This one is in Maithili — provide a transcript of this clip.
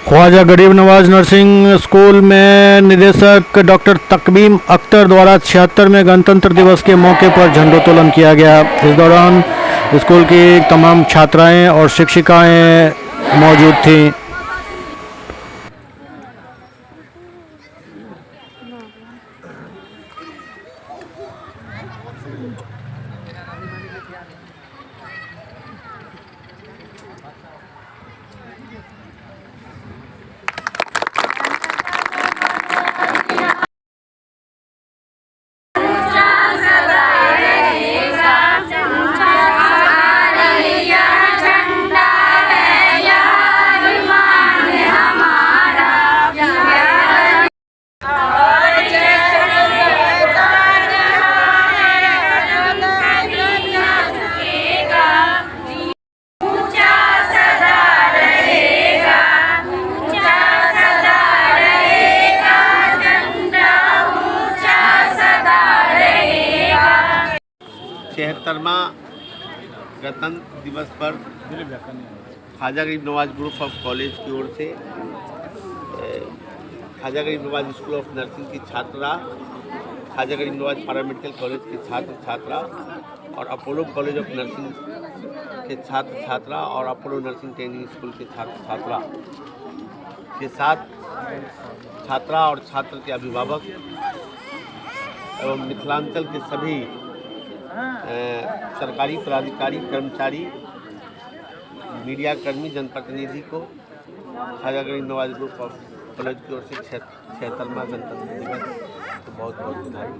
ख्वाजा गरीब नवाज नर्सिंग स्कूल में निदेशक डॉक्टर तकवीम अख्तर द्वारा 76वें गणतंत्र दिवस के मौके पर झंडोत्तोलन किया गया। इस दौरान स्कूल की तमाम छात्राएं और शिक्षिकाएं मौजूद थीं। 76वां गणतंत्र दिवस पर Khwaja Garib Nawaz group of college Ki or Se Khwaja Garib Nawaz school of nursing की छात्रा, ख्वाजा गरीब नवाज पैरामेडिकल कॉलेज के छात्र छात्रा और अपोलो कॉलेज ऑफ नर्सिंग के छात्र छात्रा और अपोलो नर्सिंग ट्रेनिंग स्कूल के छात्र छात्रा के साथ छात्रा और छात्र के अभिभावक एवं मिथिलांचल के सभी सरकारी पदाधिकारी, कर्मचारी, मीडिया कर्मी, जनप्रतिनिधि को Khwaja Garib Nawaz group of college की ओर से 76वां गणतंत्र दिवस तो बहुत बहुत बधाई।